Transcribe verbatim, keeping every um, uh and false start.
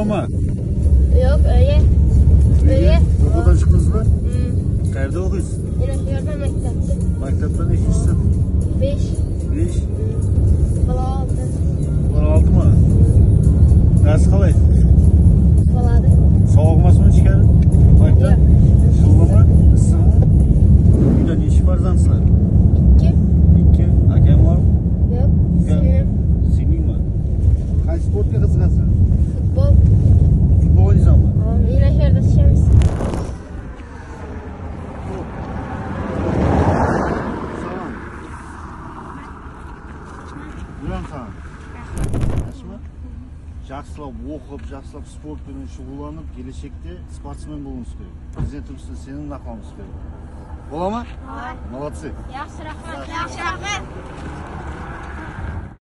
Ma? Yoq, úyge. Úyge? Úyge? Oqıwdan shıqtıńız ba? Hmm. Qayerde oqıysız? Mine, júrgen mektepte. Mektepte neshinshisiń? Bes. Bes? Bala altı. Bala altı ma? Dársi qalay? Boladı. Sawıqmasıń ishkeri? Mektep? Yoq. Jıllı ma? Issıǵı ma? Úyde neshe farzantsızlar? Ekkew. Ekkew. Ákeń bar ma? Yoq, sińlim. Sińliń ma? Qaysı sportqa qızıǵasıń? Futbol. Futbol oynaysań ba? Mına jerde túsemiz. Salam. Júrem saǵan. Jaqsı ma? Jaqsılap oqıp, jaqsılap sport penen shuǵıllanıp, keleshekte sportsmen bolıwıńız kerek. Prezidentimizdiń senimin aqlawımız kerek. Bola ma? Bola. Молодцы. Jaqsı, raxmet. Jaqsı, raxmet.